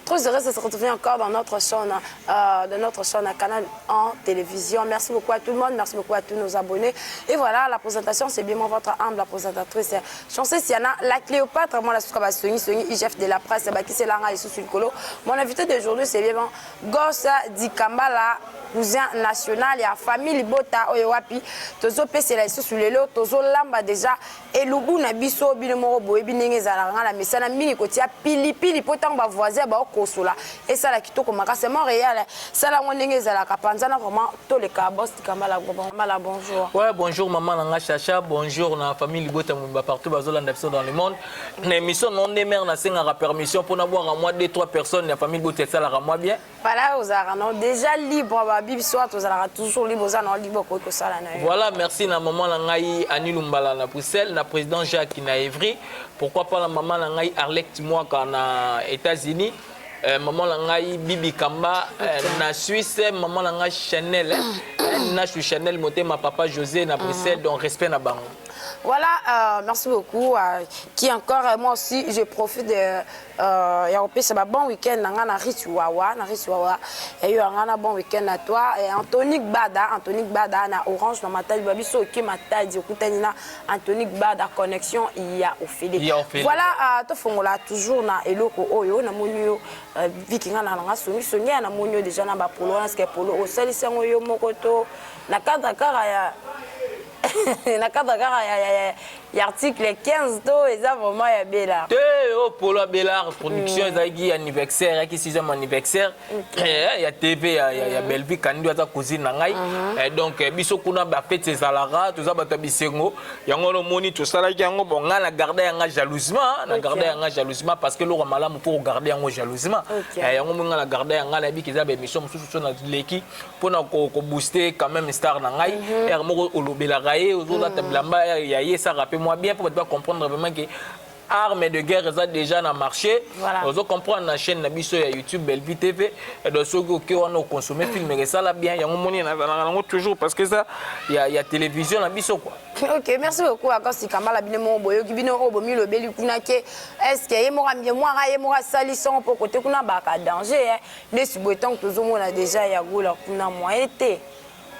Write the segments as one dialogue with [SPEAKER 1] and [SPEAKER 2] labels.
[SPEAKER 1] Très heureuse de se retrouver encore dans notre chaîne Canal en télévision. Merci beaucoup à tout le monde, merci beaucoup à tous nos abonnés. Et voilà, la présentation, c'est bien moi, votre humble, la présentatrice. Chancé Siana, la Cléopâtre, moi, la Soukaba Songi, Songi, IGF de la presse, bah, qui c'est là, et sous le Mon invité d'aujourd'hui, c'est bien Goss Dikambala, cousin national ya famille Libota oyo wapi tozopesela lisusu lelo, tozolamba déjà elubu na biso. Bino moko boyebi ndenge ezalaka. Nga na misala mingi kotia pilipili mpo ntango bavoisin baokosola, esala kitoko makasi. Montréal sala yango ndenge ezalaka panzana vraiment. Toleka Boss Dikambala, Mala, bonjour.
[SPEAKER 2] Ouais, bonjour maman nanga Chacha, bonjour na famille Libota Mumba partout bazolanda biso dans le monde. Na émission non de mère na sengaka permission pour na boire moi deux trois personnes ya famille Libota, esalaka moi bien.
[SPEAKER 1] Voilà, ozalaka non déjà libre, babi biso tozalaka toujours libre, oza na libre, okoki kosala na yo.
[SPEAKER 2] Voilà, merci na maman na ngai Annie Lumbala na Bruxelles, na président Jacques na Évry, pourquoi pas na maman na ngai Arlette Mwaka na États-Unis. Maman na ngai Bibi Kamba na Suisse, maman na ngai Chanel, Nashu Chanel Motema, papa José na Bruxelles, donc respect na bango.
[SPEAKER 1] Voilà, merci beaucoup. Qui encore, moi aussi, je profite de ya kopesa ba bon week-end na nga na Rich Wawa, na Rich Wawa. Et yo nga na bon week-end à toi. Et Anthony Gbada, Anthony Gbada na Orange na Matadi, ba biso oke Matadi okutani na Anthony Gbada, connexion ya ofele.
[SPEAKER 2] Ya ofele.
[SPEAKER 1] Voilà, tofongola toujours na eloko oyo na moni yo viki nga na nga songi songi ya na moni yo déjà na ba polo wana, ce polo osalisi yango yo moko to na cadre kaka ya na cadre kaka ya article 15 to eza vraiment ya Bela?
[SPEAKER 2] Te, oyo polo ya Belar Production. Ezalaki anniversaire, eyaki 6e anniversaire ya TV ya Bellevue Kandi, aza cousine na ngai. Donc biso kuna bafete ezalaka, toza bato ya bisengo. Yango wana omoni tosalaki yango. Bon, ngai na garde yanga jalousement, na garde yanga jalousement, parce que eloko ya malamu mpo kogarde yango jalousement. Yango moi ngai na garde yanga, nayebiki eza baémission mosusu so naleki mpona kobooster quand même star na ngai. Ere moko olobelaka ye, ozolata bilamba ya ye, esaka mpe mwa bien mpo bato bacomprendre vraiment ke arme de guerre eza déjà na marché. Ozo comprendre, na chaîne na biso ya YouTube Bellevue TV. Donc soki oke wana okonsome film, esala bien. Yango moni nazalaka nango toujours parce que eza ya télévision na biso quoi.
[SPEAKER 1] Ok, merci beaucoup Akosi Kambala. Bino moko boyoki, bino oyo bomilobeli kuna ke est ce que ye moko mwaka ye moko asali songo mpo kote kuna baka danger nesi boye. Ntango tozomona déjà ya gola kuna moyen te,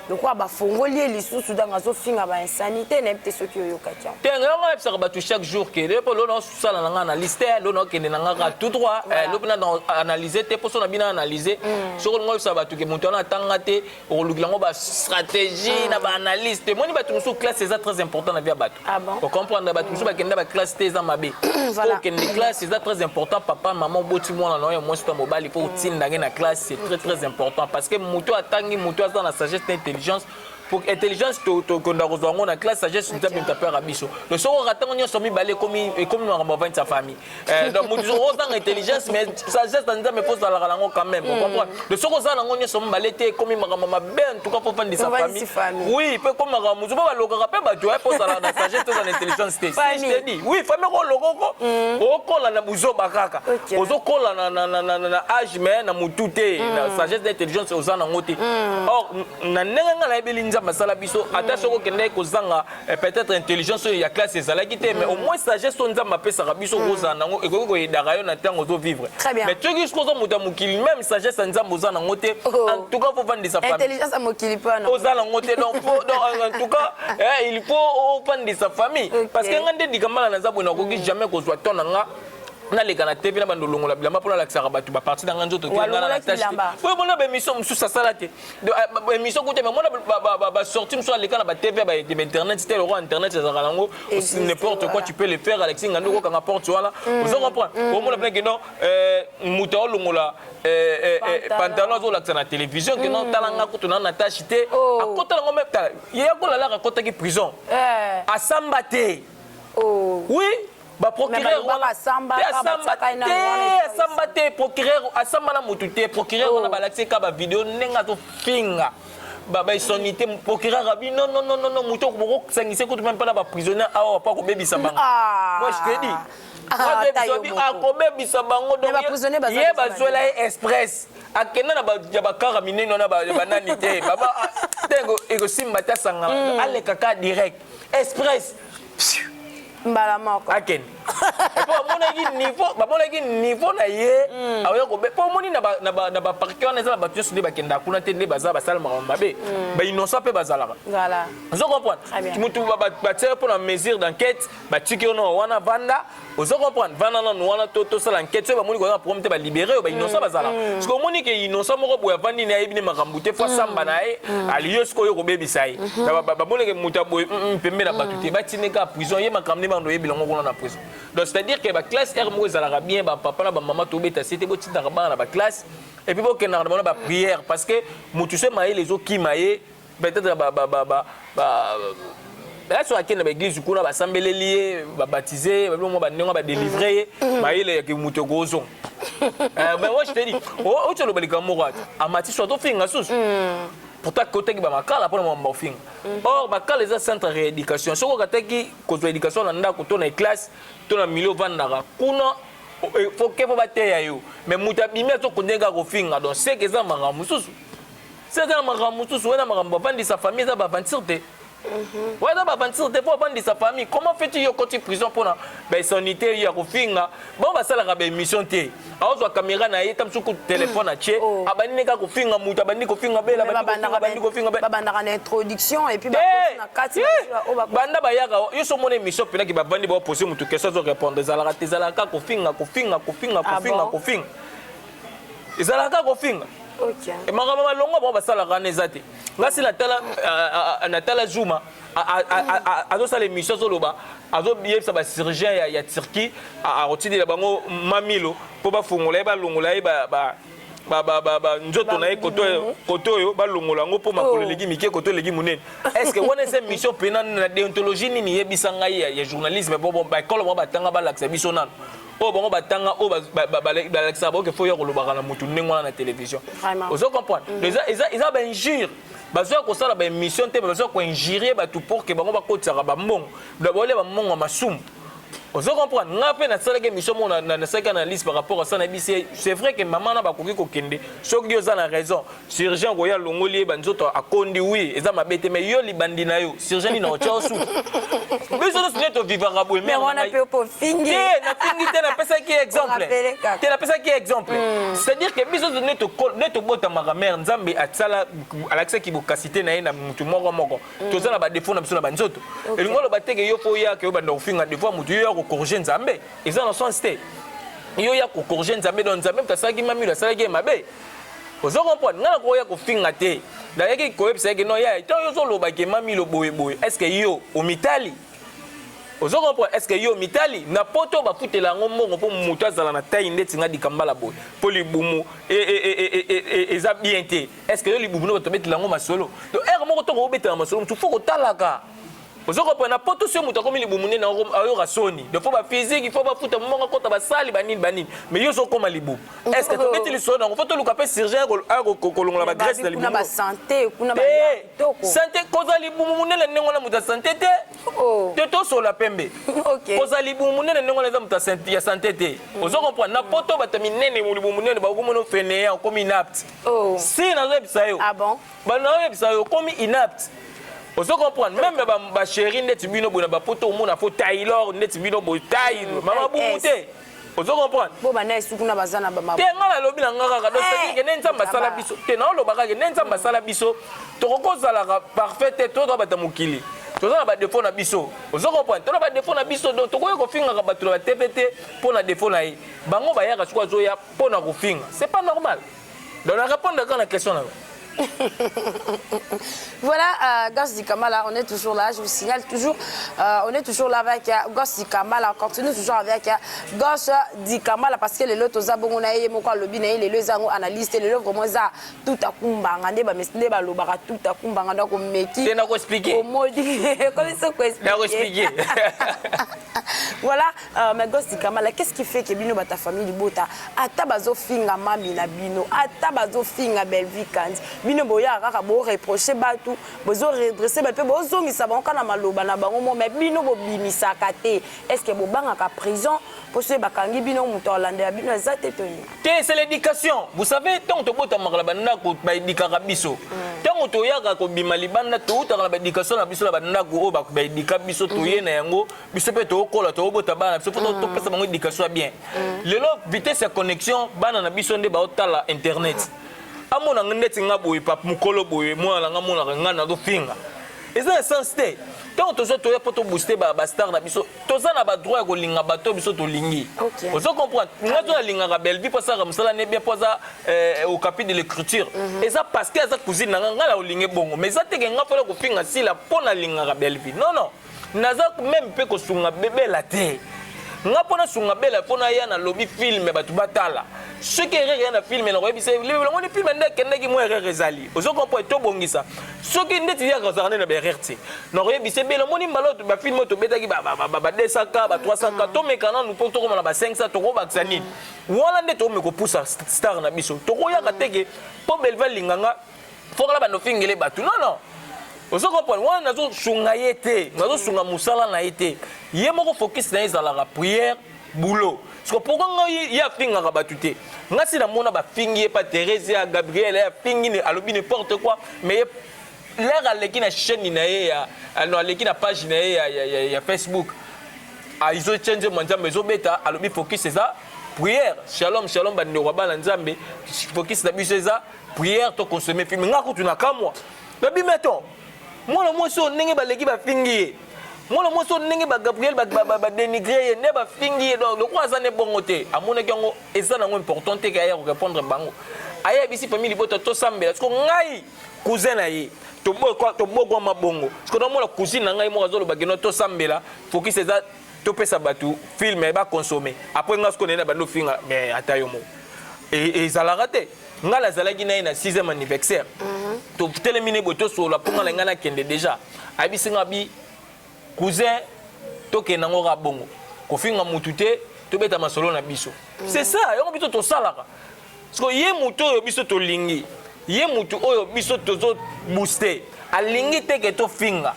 [SPEAKER 1] lokola bafongoli ye lisusu ntango azofinga bainsanité, nayebi te soki oyokaki yango.
[SPEAKER 2] Te, yango nayebisaka bato chaque jour ke mpo lo naosala na nga analyse te, lo naokende na nga kaka tout droit, lo mpena na analyse te. Mpo so na bino analyse, soki olingo oyebisaka bato ke moto wana atanga te, okolukila yango bastratégie na baanalyse te. Moni bato mosusu, classe eza très important na vie ya bato.
[SPEAKER 1] Ah bon?
[SPEAKER 2] Ocomprendre, bato mosusu bakenda baclasse te, eza mabe. Okende classe eza très important. Papa, mama, oboti mwana na oyo mwasi to mobali, mpo otindange na classe, c'est très très important, parce que moto atangi, moto aza na sagesse na intelligence. Pour intelligence, tokonda kozwa yango na classe, sagesse Nzambe moto apera biso. Donc soki okatango nyonso mibale, ekomi makambo avandisa famille. Donc moto ozanga intelligence, mais sagesse na Nzambe mpo ozalaka nango quand même, comprendre. Donc soki oza nango nyonso mibale te, ekomi makambo mabe. En tout cas, mpo vandisa famille, oui, mpe ekomi makambo mosusu mpo balokaka mpe bato mpo ozalaka na sagesse te, oza na intelligence te. Si je te dis oui, famille kolokoko, okola na buzoba kaka, ozokola na âge mais na motu te, na sagesse na intelligence oza nango te. Or na ndenge ngai nayebeli Nzambe asala biso, ata soki okendaki kozanga peut-être intelligence oyo ya classe ezalaki te, mais au moins sagesse oyo Nzambe apesaka biso kozala nango, ekoki koyedaka yo na ntango ozovivre. Mais soki soki oza moto ya mokili, même sagesse ya Nzambe oza nango te, en tout cas faut vandisa
[SPEAKER 1] famille.
[SPEAKER 2] Oza nango te, donc en tout cas il faut ofandisa famille, parce que nga nde Dikambala naza boye, nakoki jamais kozwa temps na nga naleka na TV na bando olongola bilamba mpo nalakisaka bato baparti na nga nzoto te. Nga na tâche te oyo mona baémission mosusu asala te, émission kuta me mona basortie mosusu aleka na batv ya bainternet te. Lokwa internet ezalaka nango n'importe quoi, tu peux le faire. Alexis Ngando okokanga porte wana, ozo comprendre, omona mpena keno moto aolongola pantalon, azolakisa na télévision keno tala nga kutu na tâche te. Akota nango même tala ye akolalaka, akotaki prison, asamba te. Oui, baprocureur wana
[SPEAKER 1] asamba
[SPEAKER 2] te, asamba te, procureur asamba na motu te. Procureur wana balakisi ka bavideo ndenge azofinga baesoni te. Procureur abi non, non, non, non, motu bokosangisa kutu même mpe na baprisonnier awa pa kobebisa bango. Moi je te dis, akobebisa bango. Donc ye bazwela ye express, akenda na ya bakara minene wana banani te, ntengo ekosimba te, asangana, aleka ka direct express.
[SPEAKER 1] Mbala moko.
[SPEAKER 2] Akende po bamonaki niveau, bamonaki niveau na ye aoya kobe po omoni na baparquet wana, eza na bato nyonso nde bakendaka kuna te nde baza basala makambo mabe. Bainnocent mpe bazalaka. Ozo comprendre?
[SPEAKER 1] Très bien.
[SPEAKER 2] Mutu batie mpo na mesure d'enquête, batiki yo no wana, vanda. Ozo comprendre? Vanda nanu wana, tosala enquête. Soki bamoni koza na problème te, balibérer oyo. Bainnocent bazalaka. Parce que omoni ke innocent moko boye avandi ne, ayebi ne makambo te, fo asamba na ye ali yo sikoyo kobebisa ye. Bamoni ke moto ya boye pembe na bato te, batindi kaka prison. Ye makambo nde bando oyebi yango kuna na prison. Donc c'est à dire que baclasse r moko ezalaka bien. Bapapa na bamama, tobeta se te, botindaka bana na baclasse et puis bokendaka na bango na baprière, parce que motu so mayele ezokima ye, peut-être ba so akende na baéglise kuna, basambeleli ye, babaptiser, babilo bandenge, badélivrer ye mayele yake moto ekozonga. Mais moi je te dis, oti oloba likambo moko, ata amati so atofinga susu, pourtant akotaki bamakala mpona makambo baofinga. Or bakala eza centre ya rééducation. Soki okataki kozwa éducation na ndako to na classe to na milieu ovandaka kuna, foke fo bateya yo. Mais moto abimi, azokonde kaka kofinga. Donc seke eza makambo mosusu, se eza na makambo mosusu wana, makambo bavandisa famille, eza baaventure te. Wana eza baaventure te mpo bavandisa famille. Comment fais-tu? Yo koti prison mpona bainsanité ya kofinga. Bango basalaka baémission te, aozwa caméra na ye, ta mosuku téléphone atie, abandi ne kaka kofinga moto, abandi kofinga bela, abandi kofinga.
[SPEAKER 1] Babandaka na introduction et puis bakoti na kati.
[SPEAKER 2] Banda bayaka yo so omona émission mpenaki, bavandi, baopose motu question, azo répondre, ezalaka te. Ezalaka kaka kofinga, kofinga, kofinga, kofinga, kofinga. Ezalaka kaka kofinga. Makambo malongo bango basalaka wana eza te. Nga si natala Zuma azosala émission, azoloba, azoyebisa bachirurgien ya Turquie, akotindela bango mamilo mpo bafongola ye, balongola ye nzoto na ye kote oyo, balongola yango mpo makolo eleki mike, kote eleki monene. Est ce que wana eza émission mpena na déontologie nini? Yebisa ngai ya journalisme. Baekole bango batanga, balakisa biso nano oyo bango batanga, oyo balakisaka bango ke fo ya kolobaka na motu ndenge wana na télévision. Ozo comprendre? Eza bainjure. Bazwa kosala baémission te, bazwa koinjurie bato pour ke bango bakotisaka bambongo, baolia bambongo ya masumu. Ozo comprendre? Nga mpe nasalaki émission moko, nasalaki analyse par rapport à ça. Nayebi, c'est vrai que mama na bakoki kokende. Soki yo oza na raison, chirurgien koya alongoli ye banzoto, akondi, oui, eza mabe te. Mais yo libandi na yo, chirurgien nini otya osuki? Biso nyonso nde tovivaka boye.
[SPEAKER 1] Te,
[SPEAKER 2] nafingi te, napesaki exemple te, napesaki exemple. C'est-à-dire que biso nde tobotamaka, mare Nzambe asala, alakisaki bokasi te na ye na motu moko moko. Toza na badéfaut na biso na banzoto. Elingi oloba teke yo fo oyaka, yo banda kofinga défaut ya motu, yo ya kocorriger Nzambe, eza na sens te. Yo ya kocorriger Nzambe, donc Nzambe moto asalaki mamilo, asalaki ye mabe. Ozo comprendre? Ngai nakoya kofinga te, nayaki koyebisa yeke non ya ntango yo ozolobaki mamilo boyeboye, est ce que yo omitali? Ozo comprendre? Est ce que yo mitali na poto bafutela yango mbongo mpo moto azala na taille ndeti nga Dikambala boye, mpo libumu eza bien te? Est ce que yo libumu no bato babetela yango masolo? Donc ere moko ntongo obetela masolo motu, fo kotalaka. Ozo comprendre? Na poto so moto akomi libumu nene, ayoka soni. Donc fo baphysique, fo bafuta mbongo, akota basali banini banini. Mais yo ozokoma libumu, est ce que tobeti lisolo nango? Fo toluka mpe chirurgien aya kolongola bagraisse na
[SPEAKER 1] libumu.
[SPEAKER 2] Santé, kozala libumu monene ndenge wana, moto ya santé te. Te, tosola pembe. Kozala libumu monene ndenge wana, eza moto ya santé te. Ozo comprendre? Na poto bato minene, libumu monene, bakomona fainéant, okomi inapte. Si nazoyebisa yo, nazoyebisa yo, okomi inapte. Ozo comprendre? Même bachéri ndeti bino boye na bapoto, omona fo taylor ndeti bino boye, taille mama bumu te. Ozo comprendre?
[SPEAKER 1] Bo bana esu kuna baza na
[SPEAKER 2] te. Nga nalobi na nga kaka, donc c'est-à-dire ke nde Nzambe asala biso te. Naoloba kaka nde Nzambe asala biso, tokoki kozalaka parfait te. Toza bato ya mokili, toza na badéfaut na biso. Ozo comprendre? Toza na badéfaut na biso. Donc tokoki kofingaka bato na batv te mpo na défaut na ye. Bango bayaka soki azoya mpo na kofinga, c'est pas normal. Donc na répondre kaka na question na yo.
[SPEAKER 1] Voilà, Goss Dikambala, on est toujours là. Je vous signale toujours, on est toujours là avec Goss Dikambala. On continue toujours avec Goss Dikambala parce que le lot oza bongo na ye moko alobi na ye lelo eza analyste lelo vraiment eza tout akumbanga nde ba nde balobaka tout akumbanga. Donc omeki
[SPEAKER 2] te na koexpliquer.
[SPEAKER 1] Omodi comme ça
[SPEAKER 2] na koexpliquer.
[SPEAKER 1] Voilà, mais Goss Dikambala, qu'est-ce qui fait que bino bata famille libota, ata bazofinga mami na bino, ata bazofinga Bellevue Kandi, bino boyaka kaka boreproche bato, bozoredresse bato mpe bozongisa bango kaka na maloba na bango mo, mais bino bobimisaka te? Est ce que bobangaka prison mpo soki bakangi bino, moto alandela bino eza te, toni?
[SPEAKER 2] Te, c'est l'éducation. Vous savez, ntango tobotamaka na bandako, baéduquaka biso. Ntango toyaka kobima libanda, toutaka na baéducation na biso na bandako oyo baéduquer biso, toye na yango. Biso mpe tookola, toobota bana na biso mpo topesa bango éducation ya bien. Lelo vitesse ya connexion, bana na biso nde baotala internet. Amonanga ndeti nga boye, papa mokolo boye, mwana na nga amonaka nga nazofinga, eza na sens te. Ntango tozwa, toya mpo tobooster bastar na biso. Toza na badroit ya kolinga bato biso tolingi. Ozo comprendre? Nga to nalingaka Bellevue mpo asalaka mosala ne bien, mpo aza okapi de l'écriture. Eza parce que aza cousine na nga, nga na olingi bongo, mais eza teke nga mpona kofinga Sila mpo nalingaka Bellevue. Non, non, naza même mpe kosunga bebela te. Nga mpo nasunga Bela, mpo naya nalobi film, bato batala. Soki erreur ya na film, nakoyebisa langoni film nde akendaki mwa erreur ezali, ozo comprendre? Tobongisa. Soki ndeti yaka ozalaka nde na baerreur te, nakoyebisa ebele. Omoni mbala oyo bafilm oyo tobetaki ba 200 k, ba 300 k, tomeka nanu mpo tokoma na ba 500. Tokobakisa nini wana nde tokomi kopusa star na biso. Tokoyaka teke mpo Belva alinganga fokala bando fingele bato. Non, non, ozo comprendre? Wana nazosunga ye te, nazosunga mosala na ye te. Ye moko focus na ye ezalaka prière, boulot. Siko pourquoi ngai ye afingaka bato te? Nga si namona bafingi ye pa Thérèse ya Gabriel, ye afingi, alobi n'importe quoi, mais ye l'heure aleki na chaîne na ye ya, no, aleki na page na ye ya Facebook, azotia nzembo ya Nzambe, ezobeta, alobi focus eza prière, shalom shalom bandeko ya bana Nzambe, focus na biso eza prière, toconsommer film. Nga kutu na kamwa, nabi meton mwana mwasi oyo ndenge baleki bafingi ye, mwana mwasi oyo ndenge baGabriel badénigrer ye, nde bafingi ye. Donc lokola aza ne bongo te, amonaki yango eza nango important te ke aya korépondre bango. Ayebisi famille libota tosambela. Siko ngai cousin na ye, tobokwama bongo. Siko namona cousine na ngai moko azoloba keno tosambela, focus eza topesa bato film baconsommer. Après nga siko naye na bando finga, mais ata yo moko ezalaka te. Ngai nazalaki na ye na 6e anniversaire, totelemi ne boye, tosolola mpo ngai na ngai nakende déjà. Ayebisi nga bi cousin, tokende yango kaka bongo, kofinga mutu te, tobeta masolo na biso. C'est ça, yango biso tosalaka. Parce que ye mutu oyo biso tolingi, ye mutu oyo biso tozobooster, alingi te ke tofinga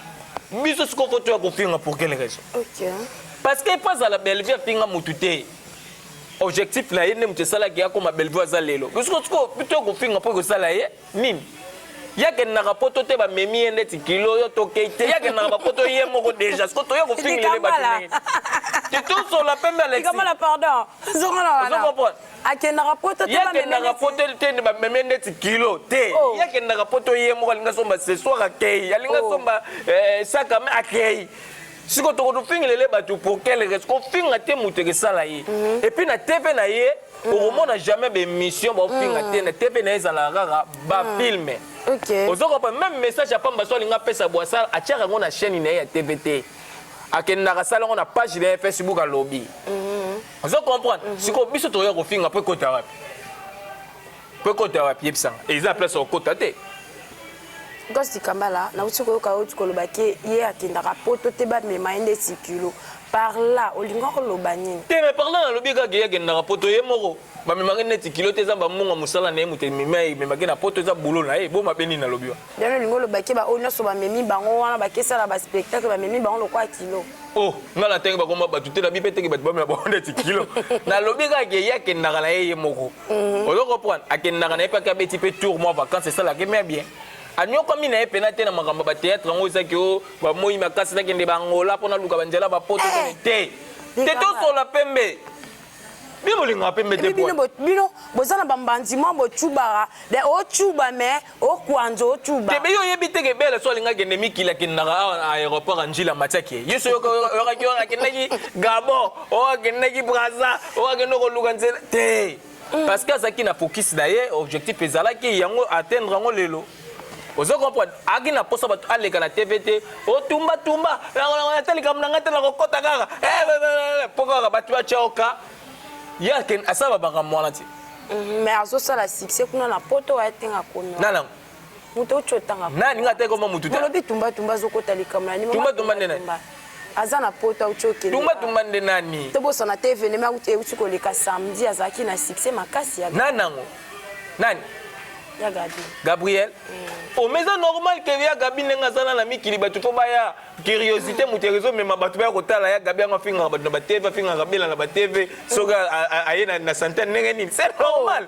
[SPEAKER 2] biso. Sikoyo faut toya kofinga pour quelle raison? Parce que epo azala Bellevue afinga mutu te, objectif na ye nde moto esalaki akoma Bellevue aza lelo. Sikoyo toya kofinga mpo ekosala ye nini? Yakendaka poto te, bamemi ye ndeti kilo yo tokei te. Yakendaka bapoto ye moko déjà. Sikoyo toya kofingela bato ndenge te? Tosola pembe, Alexis.
[SPEAKER 1] Likamala, pardon, zongola wana.
[SPEAKER 2] Ozo comprendre?
[SPEAKER 1] Akendaka poto te?
[SPEAKER 2] Yakendaka poto te, bamemi ndeti kilo te. Yakendaka poto ye moko. Alinga somba ce soir, akei. Alinga somba sac à main, akei. Sikoyo tokotofingelele bato pour quelle raison? Kofinga te, moto ekesala ye. Et puis na TV na ye, okomona jamais baémission baofinga te. Na TV na ye ezalaka kaka bafilm. Ozo comprendre? Même message ya pamba so alinga apesa boasala, atiaka yango na chaîne na ye ya TV te, akendaka asala yango na page na ye Facebook, alobi. Ozo comprendre? Sikoyo biso tokoya kofinga mpo ekota wapi? Mpo ekota wapi? Yebisanga, eza place ya kokota te.
[SPEAKER 1] Gosti Kambala, nauti koyoka oyo koloba ke ye akendaka poto te, bamema ye ndeti kilo. Par là olinga koloba nini?
[SPEAKER 2] Te, mais par là nalobi kaka ye akendaka poto ye moko, bamemaki neti kilo te. Eza bamonga mosala na ye moto emema, ememaki na poto, eza boulot na ye. Bo mabe nini nalobi wa?
[SPEAKER 1] Yango olingi oloba ke baoyo nyonso bamemi bango wana, bakesala baspectacle, bamemi bango lokwa kilo?
[SPEAKER 2] Oh, nga na ndenge bakoma bato te, nabi mpe teke bato bamema bango neti kilo. Nalobi kaka ye akendaka na ye ye moko. Ozo comprendre? Akendaka na ye mpe ake, abeti mpe tour mwa vacance, esalaka mia bien. Anyokwami na ye mpena te na makambo ya batéâtre. Yango ezaki o bamoi makasi, nakende bangola mpo naluka banzela bapoto te te. Tosola pembe, bino bolingaka pembe te.
[SPEAKER 1] Bino boza na bambandi mwa bocubaka de ocuba, mais okwanza ocuba.
[SPEAKER 2] Te, yo oyebi te ke Bela so alinga akende mikili, akendaka awa na aéroport ya Njila, matiaki ye. Ye so oyokaki oyo akendaki Gabon, oyo akendaki Braza, oyo akende koluka nzela te, parce que azalaki na focus na ye, objectif ezalaki yango atteindre yango lelo. Ozo comprendre? Aki na posa bato aleka na TV te, otumbatumba ata likambo na ngai te, nakokɔta kaka mpo kaka bato batya oka ye asala babaka mwana te.
[SPEAKER 1] Mais azosala succès kuna na poto, atenga komi.
[SPEAKER 2] Nana?
[SPEAKER 1] Moto oti otanga.
[SPEAKER 2] Nani? Nga te, koma mutu te.
[SPEAKER 1] Olobi tumbatumba, azokota likambo na nini?
[SPEAKER 2] Tumbatumba nde nani?
[SPEAKER 1] Aza na poto, auti okende.
[SPEAKER 2] Tumbatumba nde nani?
[SPEAKER 1] Tobosana te, événement euti koleka samedi, azalaki na succès makasi ya
[SPEAKER 2] Nani yango? Nani?
[SPEAKER 1] Ya Gabi.
[SPEAKER 2] Gabriel. Oh, mais eza normal ke ya Gabi, ndenge aza na mikili, bato mpo baya curiosité, moto ezomema bato baya kotala ya Gabi. Yango afingaka bato na batv, afingaka Bela na batv. Soki aye na sante ndenge nini, c'est normal.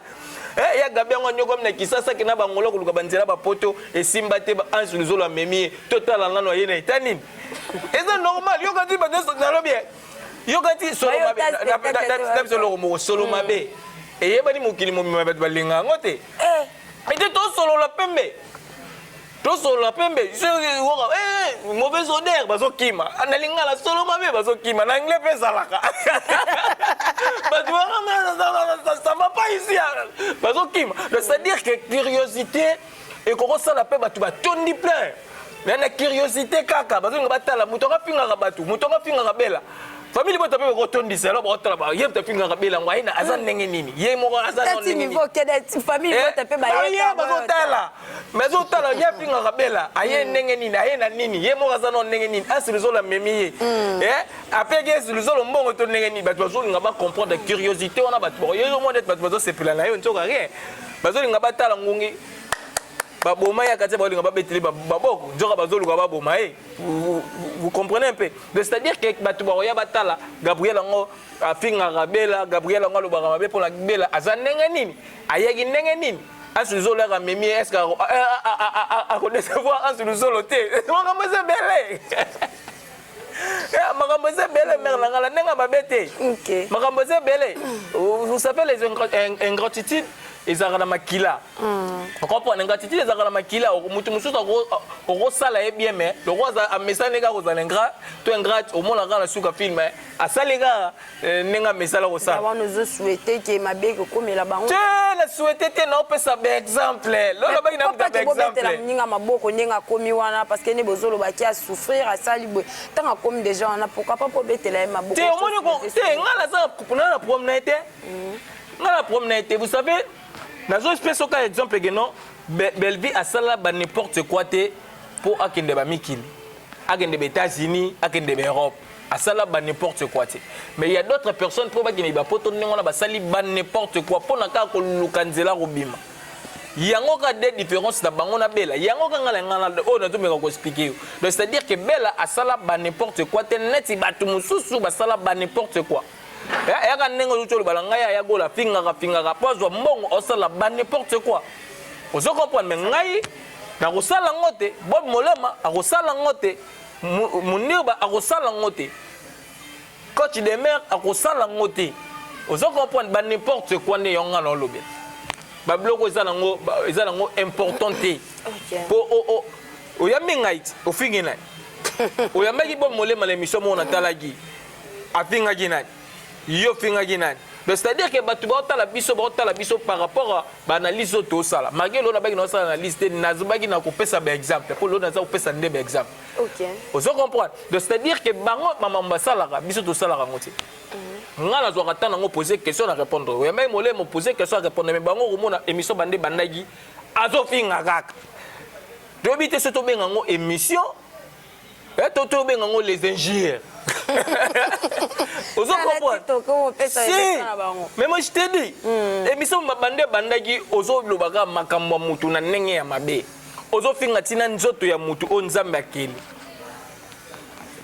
[SPEAKER 2] Eh, ya Gabi yango anyokwami na Kisasa, akenda bangola koluka banzela bapoto, esimba te. Anse Luzolo amemi ye, totala nano aye na eta nini. Eza normal. Yoka ti bato nyonso nalobi, eh, yoka ti solo mabe na biso, eloko moko solo mabe eyebani mokili mobima, bato balinga yango te. Ete tosolola pembe, tosolola pembe, mauvaise odeur bazokima na lingala, solo mabe bazokima na anglais mpe ezalaka bato, ça va pas ici, bazokima. Donc c'est à dire que curiosité ekokosala mpe bato batondi plein, mais na curiosité kaka bazolinga batala moto akafingaka bato, moto akafingaka Bela. Famille bota mpe bakotondisa elo, bakotala ye moto afingaka Bela ngo aye aza ndenge nini, ye moko aza.
[SPEAKER 1] Bazotala.
[SPEAKER 2] Mais azotala ye afingaka Bela, aye ndenge nini, aye na nini, ye moko aza no ndenge nini, Anse Luzolo amemi ye, apeki Anse Luzolo mbongo to ndenge nini. Bato bazolinga bacomprendre, curiosité wana. Bato bakoyezomona ete bato bazosepela na yo, nzoka rien. Bazolinga batala ngungi baboma ye akati, baolinga babeteli baboko, nzoka bazoluka baboma ye. Vous comprenez un peu? Donc c'est à dire que bato bakoya batala Gabriel yango afingaka Bela, Gabriel yango alobaka mabe mpona Bela, aza ndenge nini, ayaki ndenge nini, Anse Luzolo yaka amemi ye, est-ce akodecevoir Anse Luzolo te? Makambo eza ebele, makambo eza ebele, mare na ngala ndenge mabe te, makambo eza ebele. Vous savez, les ingratitudes ezalaka na makila. Ocomprendre? Ingratitude ezalaka na makila. Moto mosusu okosala ye bien, mais loko amesani kaka kozala ingrat to ingrate, omona kaka na suka film asali kaka ndenge amesala kosala.
[SPEAKER 1] Wana ozosouhaiter ke mabe ekokomela bango?
[SPEAKER 2] Te, na souhaite te, naopesa baexemple. Lolobaki na
[SPEAKER 1] baexemple. Moninga maboko ndenge akomi wana, parce que nde bozolobaki asouffrir, asali boye, ntango akomi déjà wana, pourquoi pas pobetela ye maboko?
[SPEAKER 2] Te, omoni te, ngai naza na problème na ye te, ngai na problème na ye te. Vous savez, nazopesa oka exemple ke non, Bellevie asala ba n'importe quoi te mpo akende bamikili, akende ba-États-Unis, akende ba-Europe. Asala ba n'importe quoi te. Mais il y a d'autres personnes, mpo bakende bapoto ndenge wana, basali ba n'importe quoi mpo na kaka koluka nzela kobima. Yango kaka de différence na bango na Bela. Yango kaka nga na nga oyo nazomeka koexpliquer yo. Donc c'est à dire que Bela asala ba n'importe quoi te neti bato mosusu basala ba n'importe quoi. Eyaka ndenge ozuti oloba na ngai, aya gola fingaka fingaka mpo azwa mbongo, osala ba n'importe quoi. Ozo comprendre? Mais ngai nakosala yango te, Bob Molema akosala yango te, Munirba akosala yango te, coach de mer akosala yango te. Ozo comprendre? Ba n'importe quoi nde yango nga na olobela. Babiloko eza nango important te, po oyambi ngai ti ofingi nani? Oyambaki Bob Molema na émission moko natalaki, afingaki nani? Yo ofingaki nani? Donc c'est à dire que bato baotala biso, baotala biso par rapport à baanalyse oyo tosala. Malgré lelo nabaki naosala analyse te, nazobaki na kopesa baexemple, mpo lelo naza kopesa nde baexemple. Ozo comprendre? Donc c'est à dire que bango bamambo basalaka, biso tosalaka yango te. Nga nazwaka ntango nango poser question na répondre. Oyambaki Molemo, poser question na répondre. Mais bango komona émission bande bandaki, azofinga kaka. Toyebi te so tobenga yango émission to tobenga yango les injures. Ozo comprendre? Si, mais moi je te dis, émission bande bandaki, ozolobaka makambo ya mutu na ndenge ya mabe, ozofinga ntina nzoto ya mutu oyo Nzambe akeli.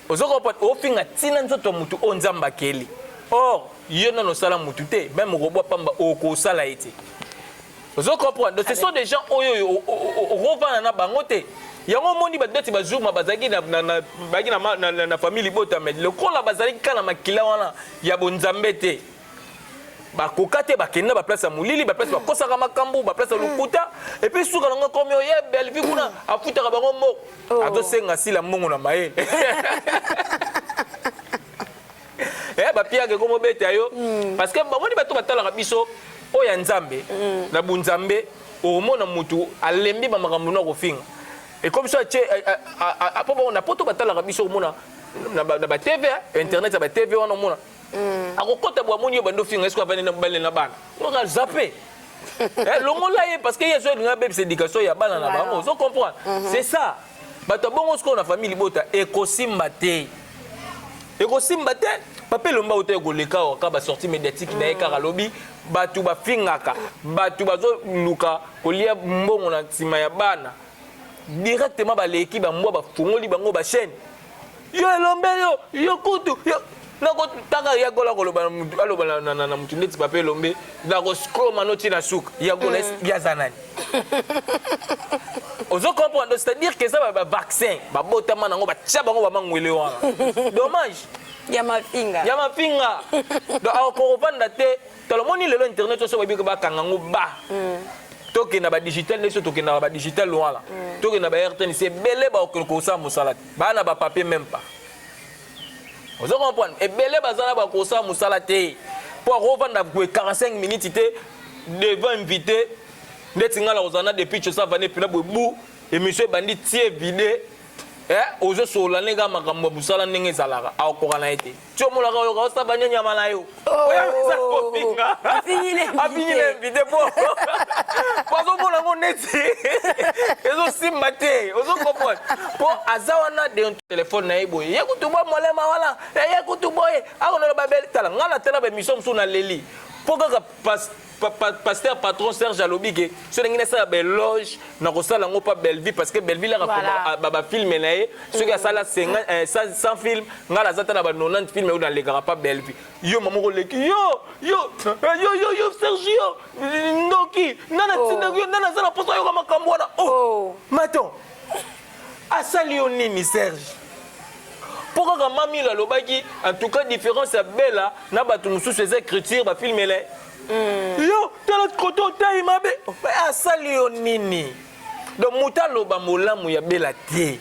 [SPEAKER 2] Ozo comprendre? Ofinga ntina nzoto ya mutu oyo Nzambe akeli. Or yo nano osala mutu te, même okobwa pamba okosala ye te. Ozo comprendre? Donc ce sont des gens oyo okovanda na bango te. Yango omoni bato neti bazuma bazalaki na famille libota, mais lokola bazalaki kaka na makila wana ya bonzambe te, bakoka te. Bakende na baplace ya molili, baplace bakosaka makambo, baplace ya lokuta. Et puis suka nango komi oye Bellevie kuna afutaka bango moko, azosenga sila mbongo na mayele. Bapiaka ekomobeta yo, parce que bamoni bato batalaka biso oyo ya Nzambe na bunzambe. Okomona mutu alembi bamakambo na kofinga, ekomi so atie po bango na poto batalaka biso. Omona na batv, internet ya batv wana, omona akokɔta bo, amoni yo bando ofinga, eske avandi na mobali na bana, oka zape longola ye, parce que ye so elinga abebisa éducation ya bana na bango. Ozo comprendre? C'est ça. Bato ya bongo sikoyo na famille libota ekosimba te, ekosimba te. Papa Elomba uta ekoleka awa kaka basortie médiatique na ye kaka alobi bato bafingaka bato, bazoluka kolia mbongo na nsima ya bana. Directement baleki bambwa, bafungoli bango bachaîne. Yo Elombe, yo kutu yo. Nakotaka ya Gola koloba na mutu, aloba na mutu ndeti Papa Elombe, nakoscroma no ti na suka. Ya Gola ye aza nani? Ozo comprendre? Donc c'est-à-dire que eza ba vaccin babotama nango, batia bango bamangwele wana. Dommage.
[SPEAKER 1] Ya mafinga.
[SPEAKER 2] Ya mafinga. Donc akokovanda te. Tala omoni lelo internet oso bayebi bakanga yango ba. Tokenda ba digital nde so tokendaka ba digital wana. Tokenda ba RTNC ebele bakokende kosala mosala te. Baa na ba papier même pas. Ozo comprendre? Ebele baza na bakosala mosala te. Po akovanda 45 minutes te devant invité ndeti nga na kozala na depuis chosa vane pina boye bu émission ebandi tie vide eh ozosolola ndenge kaka makambo ya mosala ndenge ezalaka akokoka na ye te. Ti omonaka oyoka osaba nye nyama na yo. Oyo eza kofinga.
[SPEAKER 1] Afingi
[SPEAKER 2] na invité po po azomona yango neti ezosimba te. Ozo comprendre? Po aza wana de telefone na ye boye. Ye kutu bo molema wana, ye kutu boye. Akonoloba bele tala nga na tala ba émission mosusu na leli. Po kaka pasteur patron Serge alobi ke soki ndenge nasala ba éloge na kosala yango pa Bellevue parce que Bellevue laka ba ba film na ye soki asala 100 film nga naza ta na ba 90 film oyo nalekaka pa Bellevue. Yo mama koleki yo yo yo yo yo Sergio ndoki nana tindaki yo nana aza na posa yoka makambo wana. Oh maton asali yo nini Serge? Po kaka Mamilo alobaki en tout cas différence ya Bella na bato mosusu eza écriture ba film ele. Yo tala koto otayi mabe asali yo nini? Donc moto aloba molamu ya Bella te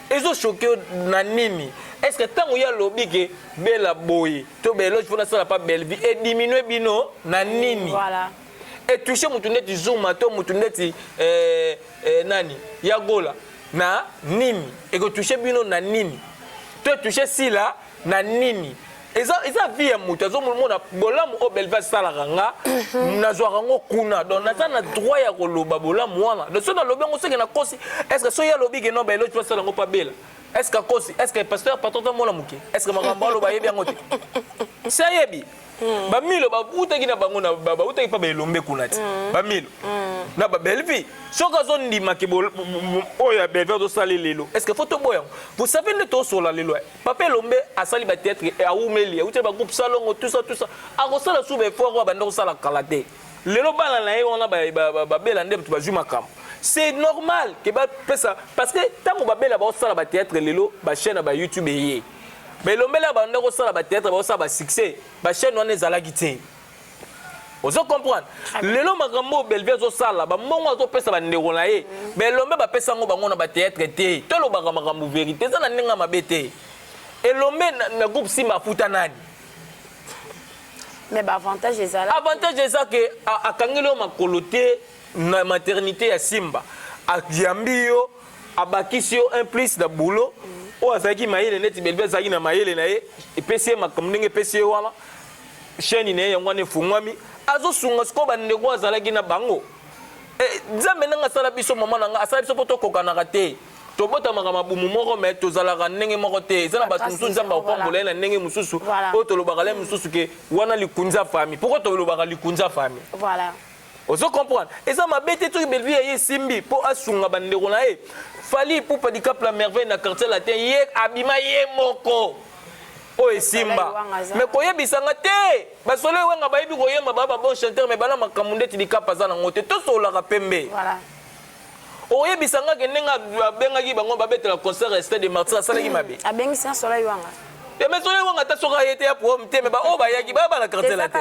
[SPEAKER 2] ezo choquer yo na nini? Est-ce que ntango ye alobi ke Bella boye to ba éloge mpona asala pa Bellevue e diminuer bino na nini?
[SPEAKER 1] Voilà.
[SPEAKER 2] E toucher moto ndeti Zuma to moto ndeti nani ya Gola na nini? Eko toucher bino na nini? To toucher Sila na nini? Eza eza vie ya moto azomona bolamu oyo Bellevue asalaka nga nazwaka yango kuna. Donc naza na droit ya koloba bolamu wana. Donc soki nalobi yango soki nakosi, est-ce que soki alobi ke non ba éloge asala yango pa Bella, est-ce que akosi? Est-ce que pasteur patron amona moke? Est-ce que makambo aloba ayebi yango te? Si ayebi. Bamilo bautaki na bango na bautaki pa Elombe kuna ti. Bamilo na ba Bellevue soki azondima ke oyo ya Bellevue azosala lelo, est-ce que faut toboya yango? Vous savez nde tosola lelo, Papa Elombe asali ba théâtre awumeli awuti ba groupe Salongo tout ça tout ça, akosala sous ba effort oyo abanda kosala kala te. Lelo bana na ye wana babela nde bato bazwi makambo. C'est normal ke bapesa parce que ntango babela baosala ba théâtre lelo ba chaîne ya ba YouTube eye. Ba Elombe la banda kosala ba théâtre baosala ba succès ba chaîne wana ezalaki te. Ozo comprendre? Lelo makambo oyo Bellevue azosala, ba mbongo azopesa ba ndeko na ye, ba Elombe bapesa yango bango na ba théâtre te. Tolobaka makambo vérité, eza na ndenge ya mabe te. Elombe na groupe Simba afuta nani?
[SPEAKER 1] Mais ba avantage ezala.
[SPEAKER 2] Avantage eza ke akangeli yo makolo te na maternité ya Simba. Ayambi yo, abakisi yo un plus na boulot. Oyo azalaki mayele neti Bellevue azalaki na mayele na ye, epesi ye makambo ndenge epesi ye wana. Chaîne na ye yango wana efungwami, azosunga sikoyo bandeko azalaki na bango. Nzambe ndenge asala biso, mama na nga asala biso mpo tokokanaka te. Tobotamaka mabumu moko mais tozalaka ndenge moko te. Eza na bato mosusu Nzambe akopambola ye na ndenge mosusu oyo tolobaka le mosusu ke wana likunza famille. Pourquoi tolobaka likunza famille?
[SPEAKER 1] Voilà.
[SPEAKER 2] Ozo comprendre? Eza mabe te soki Bellevue ya ye esimbi mpo asunga bandeko na ye. Fally Ipupa Dicap la merveille na quartier latin ye abima ye moko. Oyo esimba. Mais koyebisa nga te. Basolo ewenga bayebi koyemba ba ba bon chanteur mais bala makambo ndeti Dicap aza nango te. Tosololaka pembe.
[SPEAKER 1] Voilà.
[SPEAKER 2] Oyebisa nga ke ndenge abengaki bango babetela concert ya Stade de Martyrs asalaki mabe.
[SPEAKER 1] Abengisi na Soleil Wanga.
[SPEAKER 2] Te mais Soleil Wanga ata soki aye te ya problème te mais ba oyo bayaki ba bana quartier latin.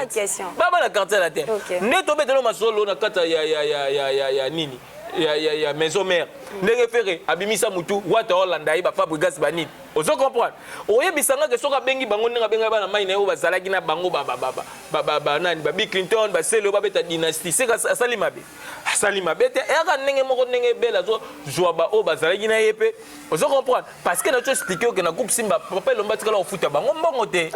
[SPEAKER 2] Ba bana quartier latin. Nde tobetela masolo na kati ya ya ya ya ya ya nini ya ya ya maison mère. Ndenge Ferre abimisa mutu wata olanda ye ba Fabregas ba nini. Ozo comprendre? Oyebisa nga ke soki abengi bango ndenge abengaki bana mai na ye oyo bazalaki na bango ba ba ba ba ba ba nani ba Bill Clinton ba Sele oyo babeta dynastie seka asali mabe. Asali mabe te, eyaka ndenge moko ndenge Bella azozwa ba oyo bazalaki na ye mpe. Ozo comprendre? Parce que nazo expliquer yo ke na groupe Simba papa Elombe atikala kofuta bango mbongo te.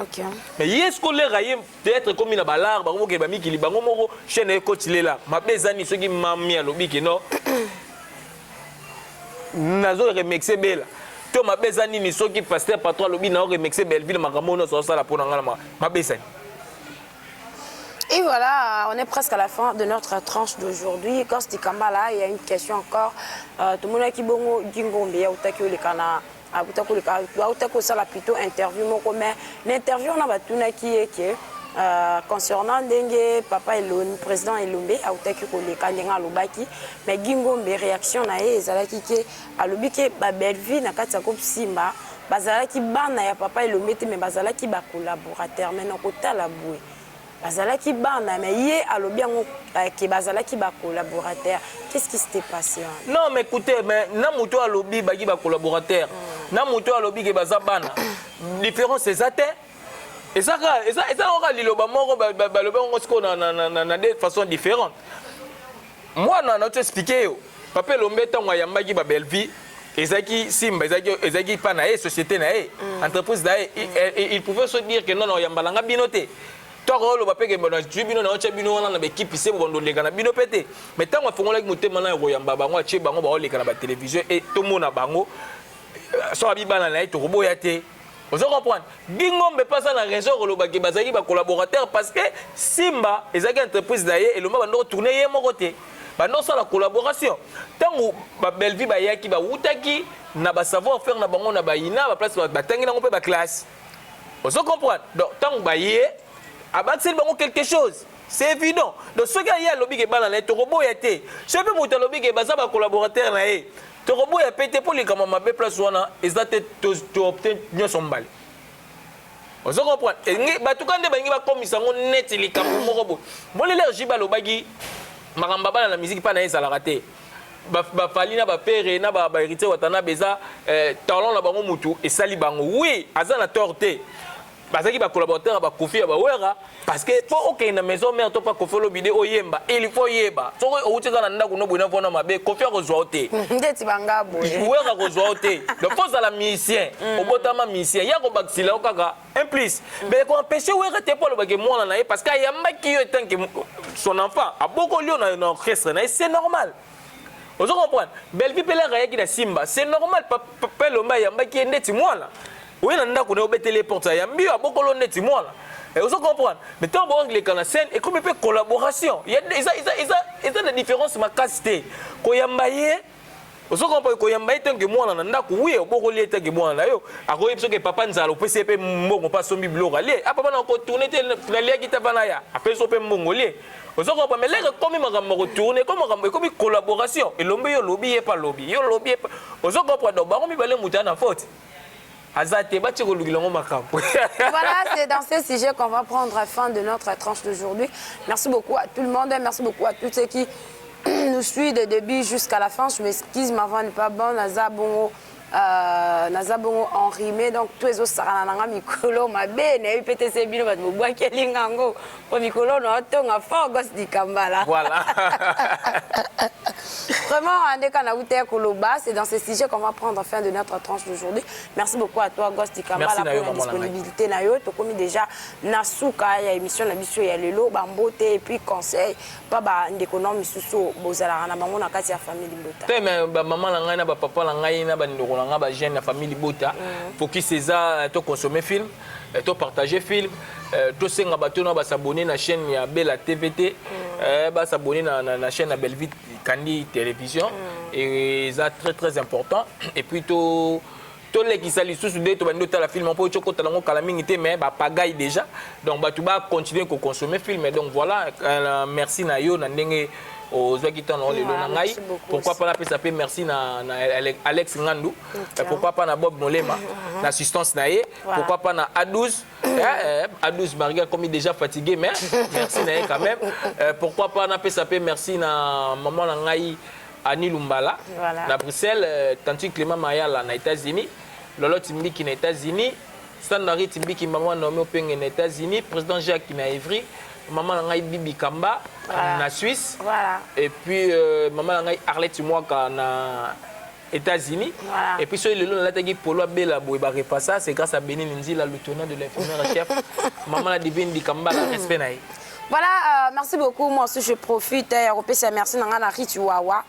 [SPEAKER 2] Mais ye scolaire aye théâtre ekomi na balar bango moko ba mikili bango moko chaîne ye coach lela mabe eza nini soki mami alobi ke non nazo remixer Bella to mabe eza nini soki pasteur patron alobi na remixer Belleville makambo nyonso azosala mpo na ngai na mabe ezali.
[SPEAKER 1] Et voilà, on est presque à la fin de notre tranche d'aujourd'hui. Quand c'était Kambala, il y a une question encore. Tout le monde qui bongo gingombe ya utaki olekana Auta kosala plutôt interview moko, mais na interview wana batunaki ye ke concernant ndenge papa Elombe, président Elombe, autaki koleka, ndenge alobaki. Mais Guy Ngombe, réaction na ye ezalaki ke alobi ke babellevie na kati ya groupe Simba bazalaki bana ya papa Elombe te, mais bazalaki bacollaborateur. Mais na kotala boye, bazalaki bana, mais ye alobi yango ke bazalaki bacollaborateur. Qu'est-ce qui s'était passé wana?
[SPEAKER 2] Non, mais écoutez, mais na moto alobi baki bacollaborateur, na moto alobi ke baza bana, différence eza te. Eza kaka, eza kaka liloba moko, balobi yango sikoyo na deux façons différentes. Mwana na to expliquer yo, papa Elombe, ntango ayambaki babellevie, ezalaki Simba, ezalaki mpa na ye, société na ye, entreprise na ye. Il pouvait se dire que non, na oyambalanga bino te, to akoloba mpe ke nazwi bino, naotya bino wana na baekipe se bobondo oleka na bino mpe te. Mais ntango afongolaki motema na ya koyamba bango, atie bango, baoleka na batelevizio e tomona bango, so abi bana na ye, tokoboya te. Ozo comprendre? Gingombe mpe aza na raison kolobaki bazalaki bacollaborateur, parce que Simba ezalaki entreprise na ye. Elomba bando kotourne ye moko te, bando kosala collaboration. Ntango babellevie bayaki, bawutaki na basavoir faire na bango na bayina baplace batangi nango mpe baclasse. Ozo comprendre? Donc ntango baye, abakiseli bango quelque chose, c'est évident. Donc soki aye alobi ke bana na ye, tokoboya te. Soki mpe moto alobi ke baza bacollaborateur na ye, tokoboya pe te, mpo likambo mabe place wana eza te. Toopte nyonso mibale, ozo comprendre? Bato ka nde balingi bakomisa yango neti likambo moko boye. Molele JB alobaki makambo bana na musique mpa na ye ezalaka te. Bafally na baferre na bahéritier Watanabe, eza talent na bango mutu esali bango. Oui, aza na tort te. Bazalaki bacollaborateur ya bakofi, ya bawera, parce que mpo okende na maison mère to mpa Kofi Olomide oyemba, il faut oyeba. Soki outi kaka na ndako no boye na vona mabe, Kofi akozwa yo te.
[SPEAKER 1] Ndeti banga boye.
[SPEAKER 2] Wera akozwa yo te. Donc fo ozala musicien, obotama musicien, ya kobakisila yo kaka un plus. Mais koempêche Wera te mpo alobaki mwana na ye, parce que ayambaki yo etant que son enfant, abokoli yo na orchestre na ye, c'est normal. Ozo comprendre? Bellevie mpe lere ayaki na Simba, c'est normal. Papa Elombe ayambaki ye ndeti mwana oye na ndako na ye, obeteli ye porte, ayambi yo, abokolo ndeti mwana. Ozo comprendre? Mais ntango baoleka na scène, ekomi mpe collaboration. Eza na différence makasi te. Koyamba ye, ozo comprendre, koyamba ye tant que mwana na ndako, oui, obokoli ye tant que mwana na yo. Akoyebi soki papa nzala, opesi ye mpe mbongo mpe asombi biloko alie. A papa na kotourne te, naliaki te, vana ya apesi yo mpe mbongo lie. Ozo comprendre? Mais lere ekomi makambo ya kotourne, ekomi makambo, ekomi collaboration. Elombi yo lobi, ye pa lobi, yo lobi, ye pa. Ozo comprendre? Donc bango mibale, moto aza na faute aza te, batie kolukila yango makambo.
[SPEAKER 1] Voilà, c'est dans ce sujet qu'on va prendre fin de notre tranche d'aujourd'hui. Merci beaucoup à tout le monde, merci beaucoup à tous ceux qui nous suivent de début jusqu'à la fin. Je m'excuse, ma voix n'est pas bonne, naza bongo naza bongo enrhumé, donc tout ezosakana na nga mikolo mabe. Nayebi mpe te se bino bato bobwakeli nga yango, po mikolo na otonga fort Gos Dikambala.
[SPEAKER 2] Voilà.
[SPEAKER 1] Vraiment, ndeka na uta koloba, c'est dans ce sujet qu'on va prendre fin de notre tranche d'aujourd'hui. Merci beaucoup à toi, Gos Dikambala,
[SPEAKER 2] Merci na yo,
[SPEAKER 1] pour la
[SPEAKER 2] maman na ngai.
[SPEAKER 1] Disponibilité na yo. Tokomi déjà na suka ya émission na biso ya lelo. Bambote et puis conseil pa bandeko na misusu bozalaka na bango na kati ya famille Libota.
[SPEAKER 2] Te, mais bamama na ngai, na bapapa na ngai, na bandeko na ngai, bajeune na famille Libota, focus eza toconsommer film, topartage film, tosenga bato na basabone na chaîne ya Bela TVT, basabone na chaîne ya Bellevue Kandi Télévision. Et eza très très important. Et puis to tolekisa lisusu nde tobandi otala film mpo tokotala yango kala mingi te, mais bapagaille déjà. Donc bato bacontinue koconsommer film. Donc voilà, merci na yo na ndenge ozwaki ntango lelo na ngai.
[SPEAKER 1] Merci beaucoup
[SPEAKER 2] Pourquoi
[SPEAKER 1] aussi.
[SPEAKER 2] pas napesa mpe merci na Alex Ngandu, pourquoi pas na Bob Molema na assistance na ye, pourquoi pas na A12, A12 Marie akomi déjà fatigué, mais merci na ye quand même. Pourquoi pas napesa mpe merci na mama na ngai Ani Lumbala na Bruxelles, Tantine Clément Mayala na États-Unis, Lolo Timbiki na États-Unis, Sandari Timbiki, mama Naomi Openge na États-Unis, président Jacques na Évry, mama na ngai Bibi Kamba na Suisse, et puis mama na ngai Arlette Mwaka na États-Unis. Et puis soki lelo nalataki polo abela boye barepasa, c'est grâce à Benin Nzila, le tenant de l'infirmière chef, mama na Divine Dikambala, respect na ye.
[SPEAKER 1] Voilà, merci beaucoup. Moi aussi, je profite. Repesa merci na nga na Rich Wawa,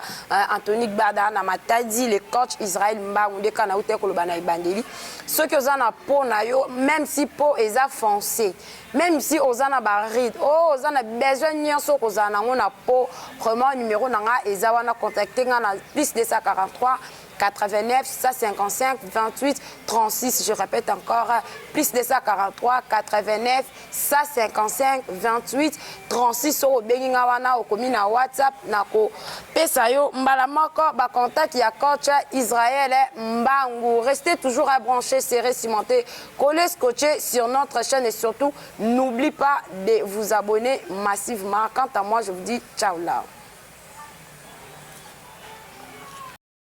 [SPEAKER 1] Anthony Gbada, na Matadi, le coach Israël Mbangu, ndeka na ute koloba na ebandeli. Soki oza na peau na yo, même si peau eza foncé, Même si oza na barides, oh, oza na besoin nyonso okozala nango na peau, vraiment numéro na nga eza wana. Contacte nga na +243 89 155 28 36. Je répète encore, +243 89 155 28 36. Soki obengi nga wana, okomi na WhatsApp, nakopesa yo mbala moko bacontact ya coach Israël Mbangu. Restez toujours à brancher, serré, cimenté, collé, scotché sur notre chaîne et surtout n'oublie pas de vous abonner massivement. Quant à moi, je vous dis ciao là.